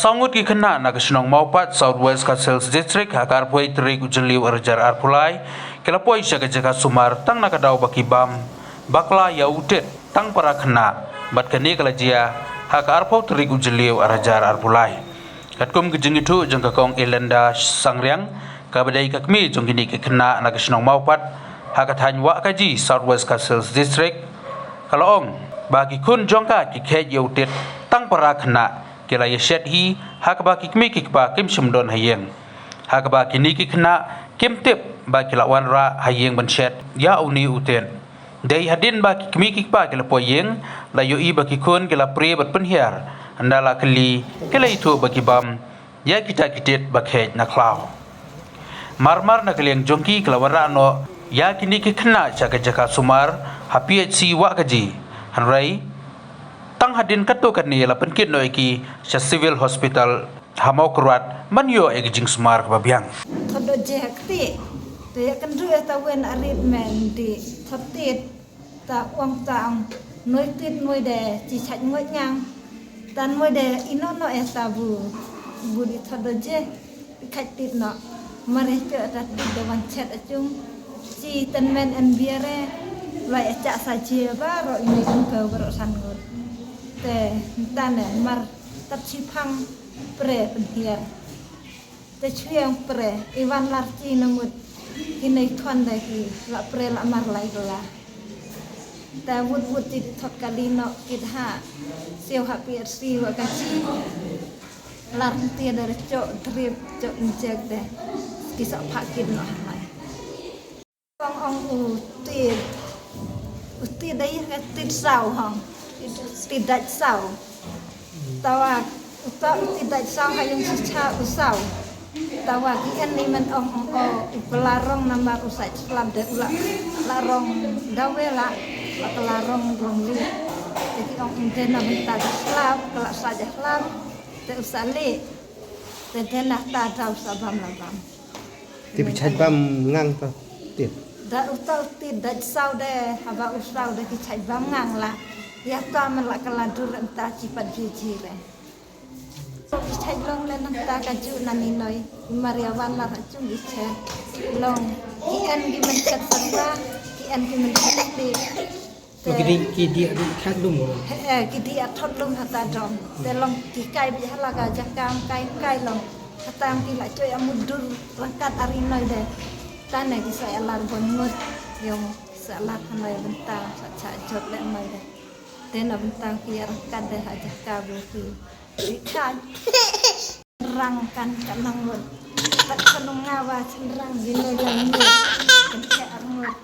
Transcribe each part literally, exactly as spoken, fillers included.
Saw ngut ki khynnah na ka shnong Mawpat, South West Khasi Hills District, ha ka arphew tarik u Jylliew arhajar arphew lai, ki la poi sha ka jaka sumar tang na ka daw ba ki bam bakla ïa u tit tang para khynnah, bad kane ka la jia ha ka arphew tarik u Jylliew arhajar arphew lai. Katkum ka jingithuh jong ka Kong Elenda Sangriang, kaba dei ka kmie jong kine ki khynnah na ka shnong Mawpat, ha ka thaiñ Wahkaji, South West Khasi Hills District, ka la ong ba ki khun jong ka ki kheit ïa u tit tang para khynnah, ki la ïa shet hi, ha kaba ki kmie ki kpa kim shym don ha ïing. Ha kaba kine ki khynnah kim tip ba ki la wanrah ha ïing ban shet ïa une u tit. Dei hadien ba ki kmie ki kpa ki la poi ïing, la ïohi ba ki khun ki la prie bad pynhiar. Ynda la kylli, ki la ithuh ba ki bam ïa kita ki tit ba kheit na khlaw. Mar mar na ka liang jong ki, ki la wanrah noh ïa kine ki khynnah sha ka jaka sumar ha P H C Wahkaji. Hynrei tang hadien katto katne la pynkit noh ïa ki sha Civil Hospital ha Mawkyrwat ban ïoh ïa ka jingsumar kaba biang. Thot do je ha kti. Te ïa kynduh ïa ta wen arit men di thot tit. Ta ong ta ong, noi tit noi de chi chait ngoi ngang. Ta noi de ino no e ta bu, bu di thot do je, i khat tit no. Mare pyo ta tit de wan chet achung. Chi ten men en biare, lai acha sa je ba ro i noi kum ke ba ro san ngut. Te ta ne mar tap chi phang pre pynhiar. Te chwiang pre, i wan lar chi na mut, ki nei khon de ki, la pre la mar lai la. Te wut wut chi di thot kali no, ki ha, siaw ha P H C Wahkaji. Lar ntia de re chok, drip, chok injek de, ki sa pha kit no ha mai. Ong ong u tit, u tit dei ka tit saw hong, tit dait saw. Tawa, uta u tit dait saw ha yung chicha u saw. Tawa ki en ni men ong ong o, u pela rong namar u sa slap de u la, la rong dawe la, la pela rong rong li. Te ki ong ong de na bynta ka slap, ka la sa ja slap, te u sa li. Te de na ta daw sa bam la bam. Te phi chait bam ngang ta tit. Da uta u tit da saw de, haba u saw de ki chait bam ngang la. Ïa ta man la ka la dur ynta chi pat ji ji re. Ki chait long le nang ta ka ju na ni noi. Mar ïa wan la ha chung ki chet. Long ki en ki men chet sarwa, ki en ki men chet ti. Ki dei, ki dei, ki dei thot lum. He, eh, ki dei thot lum hata dom. Te long ki kai beit ha la ka jaka kai, kai long. Hata ki la choi amut dur rangkat ari noi de. Tane ki sa alar bon ngut. Yong ki sa alar hanoi bynta, sa cha jot le noi de. Te na bynta ki rangkat de ha jaka bu ki. Ki kai. Rang kan ka nang ngut. Tat ka nong nga wa chin rang di noi lang ngut. Kan che ar ngut.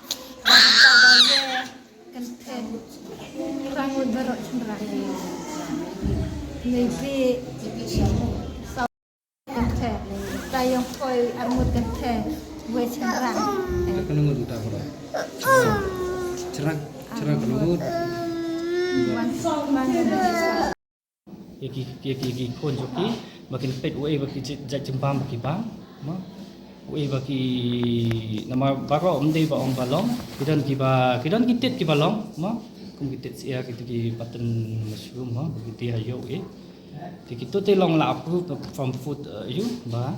Kan che ar ngut. Kan the, rang ngut baroh chin rang. Maybe, saw kan the. Tayong koi armut kan the, we chin rang. Ka ngut uta baroh. Chin rang, chin rang ka ngut. Wan, wan. Ïa ki, ïa ki, ki khun jong ki, ba kin peit uei ba ki jait, jait jingbam ba ki bam, mo. Uei ba ki, namar baroh ym dei ba ong ba long, ki don ki ba, ki don ki tit ki ba long, mo. Kum ki tit syiar, ki tit ki button mushroom, mo, ba ki tit ha ïew, eh. Te ki tu te long la approve from food, eh, ïew, ba.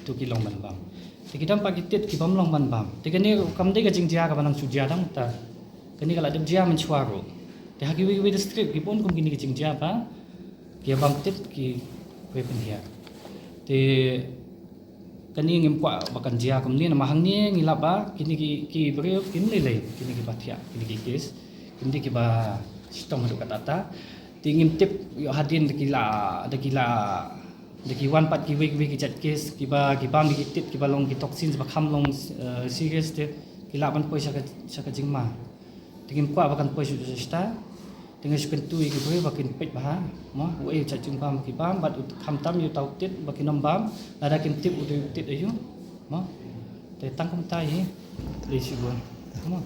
Tu ki long ban bam. Te ki dang pat ki tit ki bym long ban bam. Te kane kam dei ka jingjia kaba nang shu jia dang ta. Kane ka la dep jia mynshuwa ruh. Te ha kiwei kiwei district ki bun kum kine ki jingjia ba ki bam tit ki wei pynhiar. Te kane ngim kwah ba kan jia kumne namar hangne ngi lap ba kine ki, ki briew kim lei lei kine ki ba thiah kine ki case. Kim dei ki ba shitom haduh katta katta. Te ngim tip ïoh hadien da ki la, da ki la, da ki wan pat kiwei kiwei ki jait case, kiba, ki bam ïa ki tit, kiba long ki toxins, ba kham long, eh, serious te, ki lah ban poi sha ka, sha ka jingma. Te ngim kwah ba kan poi sha, sha, sha ta. Te nga shu kyntu ïa ki briew ba kin peit bha, mo, uei u jait jingbam ki bam, bad u khamtam ïa uta u tit, ba kin ym bam, lada kim tip u dei u tit aïu, mo. Te tang kumta hi, lei shibun, mo.